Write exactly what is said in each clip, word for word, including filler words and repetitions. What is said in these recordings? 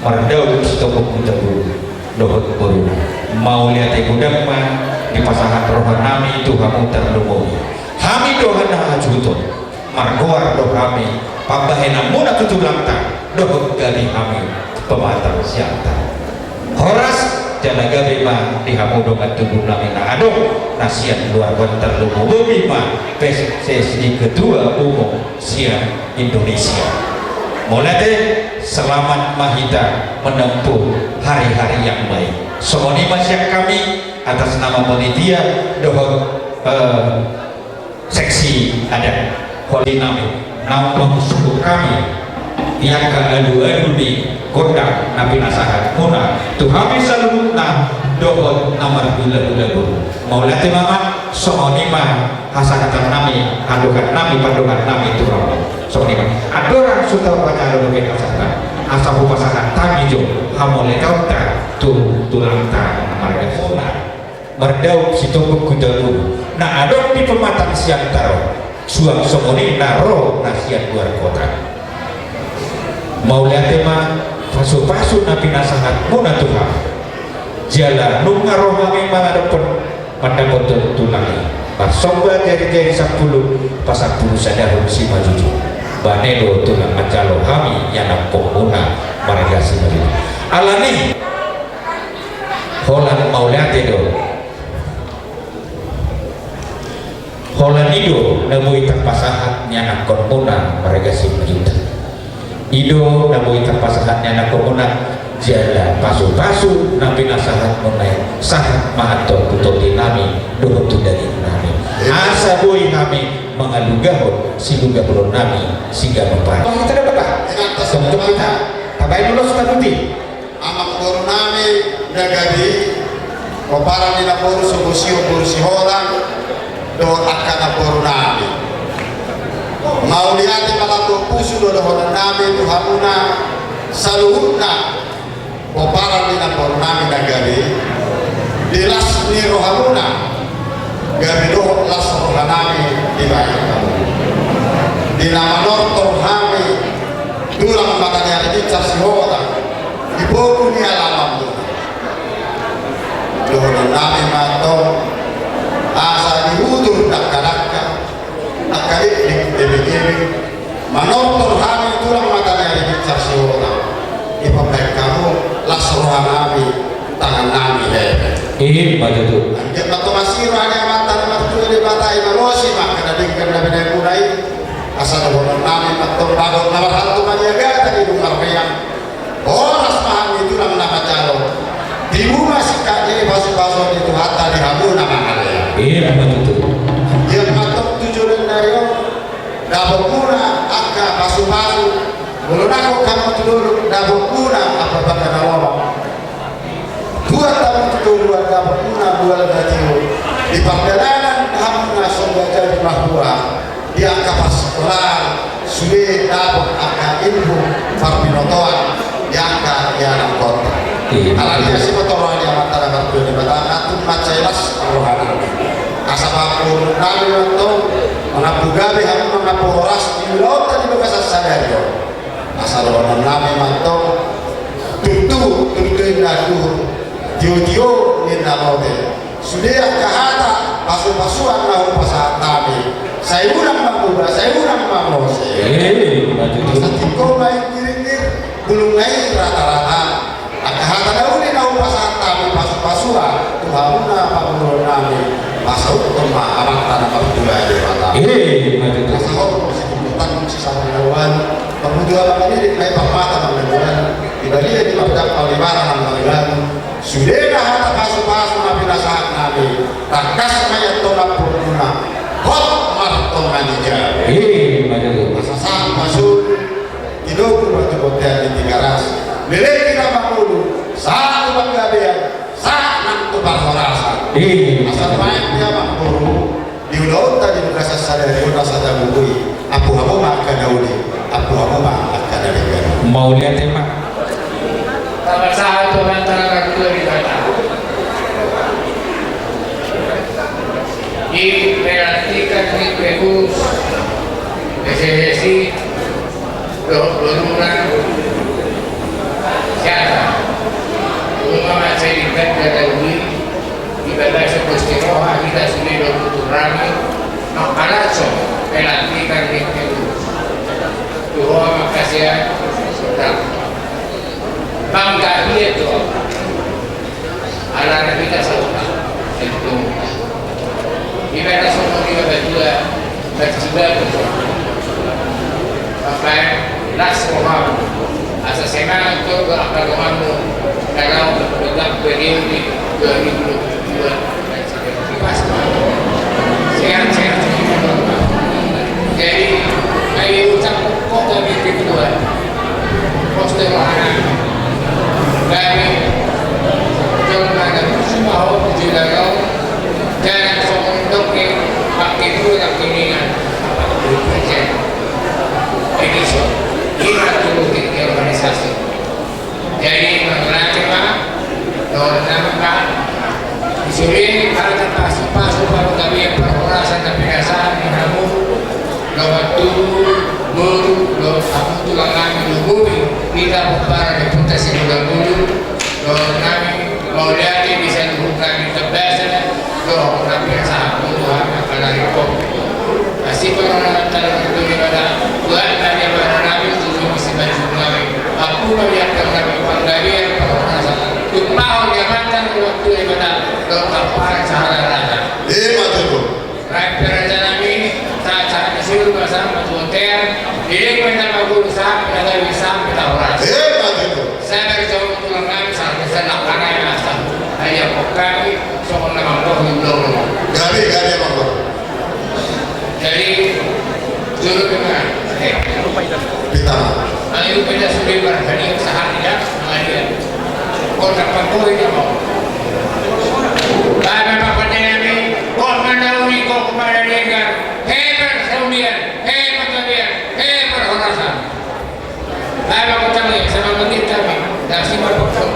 Mardaup sitombuk huta boru dohot boruna. Mauliate godang ma dipasahat rohanami tu hamu tarlumobi. Hami do na hajuhuton, margoar do hami pambahenanmuna tu tulangta dohot gabe hami pematang sianta. Horas jala gabe ma di hamu dongan tubunami na adong na sian luar kota, tarlumobi ma P S S I Ketua Umum se-Indonesia. Mauliate, selamat ma hita menempuh hari-hari yang baik. Songon i ma sian hami atas nama panitia dohot, eh, seksi adat. Holinami, naung mangusung hami di angka alualu ni gondang na pinasahatmuna tu hami saluhutna dohot na marhulahula boru. Mauliate ma, songon i ma hasahatonnami, hadohannami, pandohannami tu hamu. Songon i ma. Andorang so tau panyalo dope hasahatan, asa hupasahat hami jo hamauliateonta tu tulangta na marga Bona. Mardaup sitombuk huta boru, na adong di pematang sianta ro, suang songon i na ro na sian luar kota. Mauliate ma pasupasu na pinasahatmuna tu hami. Jala nunga ro hami mangadophon mandapothon tulang i, marsomba jarijari sampulu, pasampulu sadahon Simanjujung. Bane do tulang manjalo hami ianakhonmuna marga Simanjujung. Alani holan mauliate do. Holan i do na boi tapasahat nianakhonmuna marga Simanjuntak. I do na boi tapasahat nianakhonmuna, jala pasupasu na pinasahatmuna i sahat ma antong tu tondinami dohot tu dagingnami. Asa boi hami mangalugahon silugahononnami siganup ari. Bang, kita dapat, Pak? Ingat, tas. Untuk kita, tabaen ulos tabuti. Amangborunami na gabe i, pomparan ni namboru so bosihon boru Sihotang dohot angka namborunami. Mauliate ma lambok pusu do dohononnami tu hamuna saluhutna, pomparan ni namborunami na gabe i, di las ni rohamuna gabe dohot las rohanami dibahen hamu. Di na manortor hami tulang mata ni ari binsar Sihotang, di pogu ni alamanmuna. Dohononnami ma antong, asa di udur dangkadangka, angka liklik, ebeng-ebeng, manortor hami tulang mata ni ari binsar Sihotang, dipambahen hamu las rohanami, tangannami hepeng. Ima tutu. Anggiat ma antong asi roha ni Amanta na martua Debata i, malosi ma angka na denggan na binahenmuna i. Asa dohononnami ma antong, bagot na marhalto maniagatan, dung marmeam horas ma hami tulang na manjalo. Tibu ma singkat ni pasupasu ni Tuhanta di hamu na mangalean. Ima tutu. Anggiat ma antong tu joloan ni ari on dapotmuna angka pasupasu, molo nangkok hamu tu dolok dapotmuna angka bangga na lomak. Buat hamu tu toruan dapotmuna bual na tio. Di pardalanan hamuna songon jadi mahua, di angka parsikolaan sude dapot angka ilmu parbinotoan di angka ianakhonta. Iya. Alani i, asi ma antong roha ni Amanta na martua Debata, tung mansai las rohanami. Asa pangkorhonnami ma antong, mangampu gabe hamu, mangampu horas di ulaonta di bagasan sadari on. Asa dohononnami ma antong, tutu, tutu ninna anduhur, tiotio ninna lote. Sude angka hata pasupasuan na hupasahat hami, sai unang ma muba, sai unang ma mose. Eh, ima tutu. Asa tingko ma inggiringgir, bulungna i ratarata. Angka hata na uli na hupasahat hami pasupasuan tu hamuna parngoluonnami, pasauthon ma Amanta na martua Debata. Eh, ima tutu. Asa hohom situmbutan sisarang na ualu, parbutuha mangidik, na i parmata mangalualu, di balian i mardampak, di barang na mangalualu. Sude na hata pasupasu na pinasahatnami, tangkas ma i antong nampuna, hot martonga ni jabu. Eh, ima tutu. Asa sahat ma solu, tilobu ma tu bontean ni Tigaras, leleng hita mangolu, sahat tu panggabean, sahat nang tu parhorasan. Eh. Asa nuaeng pe amangboru, di ulaonta di bagasan sadari on asa tabuhoi, ampu hamu ma angka na uli, ampu hamu ma angka na denggan. Mauliate ma. Tama sahat tu Amanta na martua Debata. Di pelantikan ni pengurus P S S I dohot boruna, sian Di bagasan Gusti roha hita sude dohot tutur nami mangkalashon pelantikan ni Heru. Tu roha mangkasiat, bangga hita tu alana hita sahuta. Di bagasan songon i ma tutu, marsibahen do. Bapak, las roham. Asa semangat do angka donganmu na laho manggohi periode dua ribu dua puluh dua. Sehat-sehat. Jadi, ayo ucap kok kami kedua. Poster anak. Kami jolma na tusuk ahu di jolma. Jangan sokong doke pakai dua kiningan. Jadi, so, ima tutu di organisasi. Jadi, mangulati ma dohononnami, di sude hata pasupasu, pargabean, parhorasan na pinasahat ni hamu dohot tulang, dohot hamu tulang nami, lumobi hita pomparan ni Ompunta Sibolan Mulu. Dohononnami mauliate di saluhutna di Tambasan, dohot na pinasahat ni Tuhan apalagi pop. Asi parhorasan tadi itu di mana buat tadi apa nami tutu di si baju nami. Aku melihat nami panggabean parhorasan. Tumpahon ia mantan waktu di mana dohot tamparan sahala rata. Ima tutu. Rai perancanami, sahat-sahat ni solu ma sahat ma tu hotel, dilehon ma na maguru sahat, na gabe sahat, na horas. Ima tutu. Sabar songon tulang nami, sahat ni sanak kanai asa. Ai angkon hami, songon na manggohi ulolo. Gabe, gabe manggohi. Jadi, jolo dengan, eh. Pita. Ayo kita sudah berhadiah sehari ya, hadiah. Kau dapat poin apa? Bapak-bapak nami, kau manauni, kau kepala desa, hebat saulian, hebat saulian, hebat horasan. Bapak-bapak nami, sama menit kami, dah simak pokok.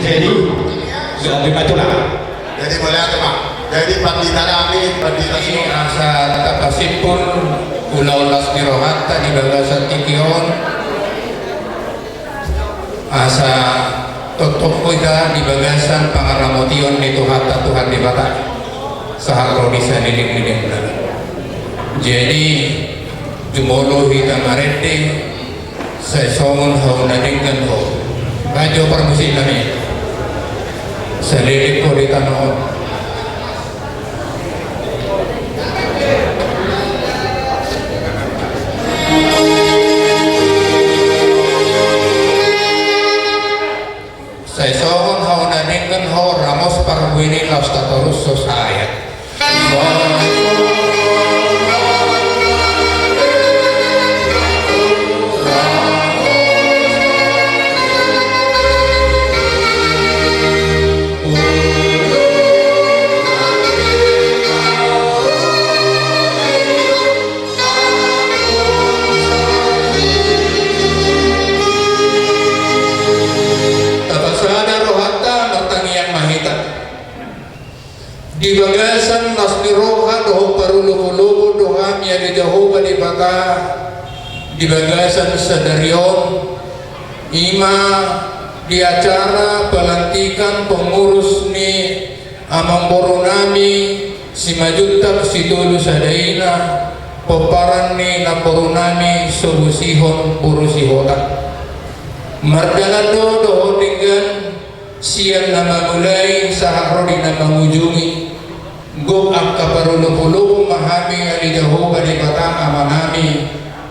Jadi, sudah lima tulang. Jadi, mauliate ma. Jadi, pandita nami, pandita si asa tapasimpul ulaon las ni rohanta di bagasan tingki on. Asa tongtong hita di bagasan pangaramotion ni Tuhanta Tuhan Debata sahat ro di saleleng ni lelengna. Jadi, jumolo hita marende, sai songon hau na denggan ho. Bahen jo parmusik nami. Saleleng ho di tano on. Ramos parbuini laos tatorus so sahat. Tapasada rohanta, martangiang ma hita. Di bagasan las ni roha dohot parolopolopon do hami ale Jahowa Debata, di bagasan sadari on, i ma di acara pelantikan pengurus ni amangboru nami Simanjuntak Sitolu Sada Ina, pomparan ni namboru nami so bosihon boru Sihotang. Mardalan do dohot denggan sian na mamulai sahat ro di na mangujungi. Gok angka parolopolopon ma hami ale Jahowa Debata Ama nami,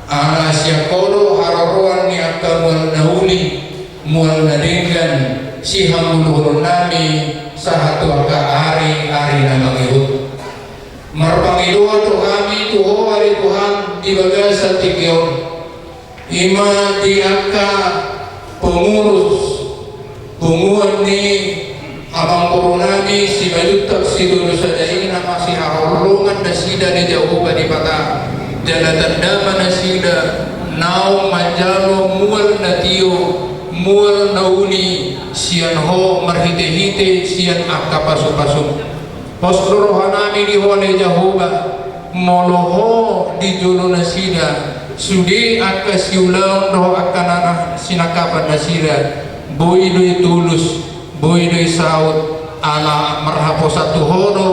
ala sian Ho do haroroan ni angka mual na uli, mual na denggan, sihaholonami sahat tu angka ari, ari na mangihut. Marpangidoan do hami tu Ho ale Tuhan di bagasan tingki on, i ma di angka pengurus punguan ni amangboru nami Simanjuntak Sitolu Sada Ina, na masihaholongan nasida di Jahowa Debata, jala tanda ma nasida naung manjalo mual na tio, mual na uli sian Ho marhitehite sian angka pasupasum. Pos do rohanami di Ho ale Jahowa, molo Ho di jolo nasida, sude angka siulaon dohot angka na sinangkapan nasida, boi do i tulus, boi do i saut, ala marhaposan tu Ho do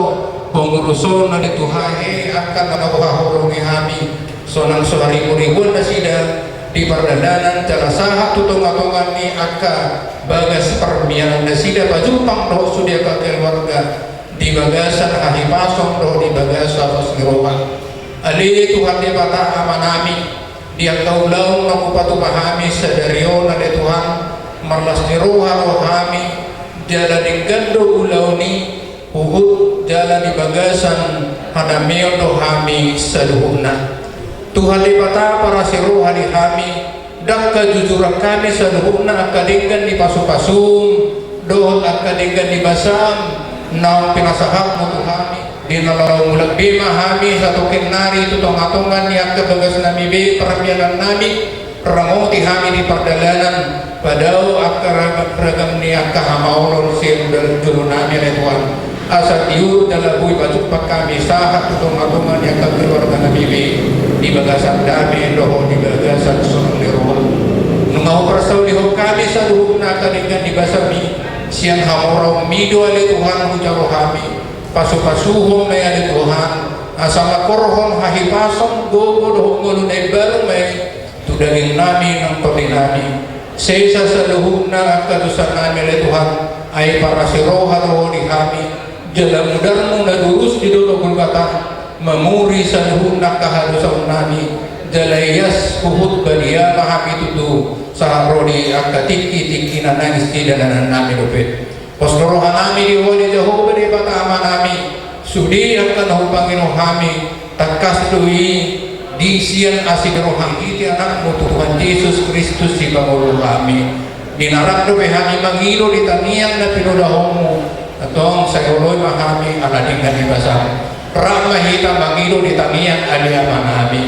pengurus on ale Tuhan. He, angka na huhaholongi hami, sonang so hariburibuan nasida di pardalanan, jala sahat tu tongatonga ni angka bagas parmianan nasida, pajumpang dohot sude angka keluarga, di bagasan hahipason dohot di bagasan las ni roha. Ale Tuhan Debata Ama nami, di angka ulaon na hupatupa hami sadari on ale Tuhan, marlas ni roha do hami, jala denggan do ulaon i, huhut jala di bagasan hadameon do hami saluhutna. Tuhan Debata parasi roha di hami, ndang hajujuran hami saluhutna angka denggan ni pasupasum dohot angka denggan ni basam naung pinasahatmu tu hami. Di na laho mulak be ma hami satongkin nari tu tongatonga ni angka bagasnami be, parmianannami, ramoti hami di pardalanan, padao angka ragam, ragam ni angka hamaolon sian jolonami ale Tuhan. Asa tiur jala boi pajumpang hami sahat tu tongatonga ni angka keluarganami be, di bagasan dame dohot di bagasan sonang ni roha. Nunga huparsaulihon hami saluhutna angka denggan ni basam i, sian hamoraonmi do ale Tuhan hujalo hami. Pasupasuhon ma i ale Tuhan, asa mangkorhon hahipason, gogo dohot ngolu na imbaru ma i tu dagingnami nang tondinami. Sesa saluhutna angka dosanami ale Tuhan, ai parasi roha do Ho di hami, jala mudarmu na durus di dolok Golgota mamuri saluhutna angka hadosaonnami, jala ias huhut badia ma hami tutu sahat ro di angka tingkitingki na nangis di dalanannami dope. Pos do rohanami di Ho ale Jahowa Debata Amanami, sude angka na hupangido hami, tangkas do i di sian asi ni roham, di Anakmu Tuhan Jesus Kristus Sipangolu hami. Di na rap dope hami mangido di tangiang na pinodahonmu, antong sai oloi ma hami ala denggan ni basam. Rap ma hita mangido di tangiang Ale Amanami.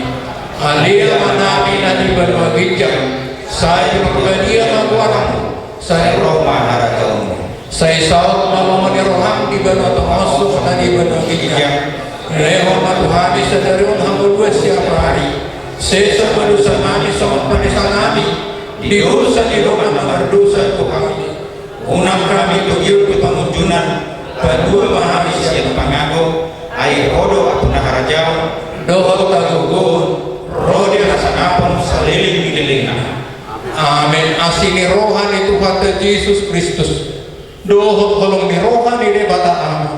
Ale Amanami na di banua ginjang, sai diparbadia ma goarmu. Sai ro ma harajaonmu. Sai saut ma lomo ni roham di banua tonga on songon na di banua ginjang. Lehon ma tu hami sadari on hangoluan siapari. Sesa ma dosanami songon panesanami di dosa ni dongan na mardosa tu hami. Unang hami togihon tu pangunjunan, patua ma hami sian pangago, ai Ho do ampu na harajaon, dohot hagogoon, ro di hasangapon saleleng ni lelengna. Amen. Asi ni roha ni Tuhanta Jesus Kristus, dohot holong ni roha ni Debata Ama,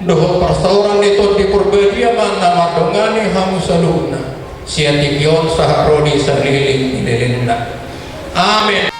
dohot parsaoran ni Tondi Porbadia ma na mandongani hamu saluhutna, sian tingki on sahat ro di saleleng ni lelengna. Amen.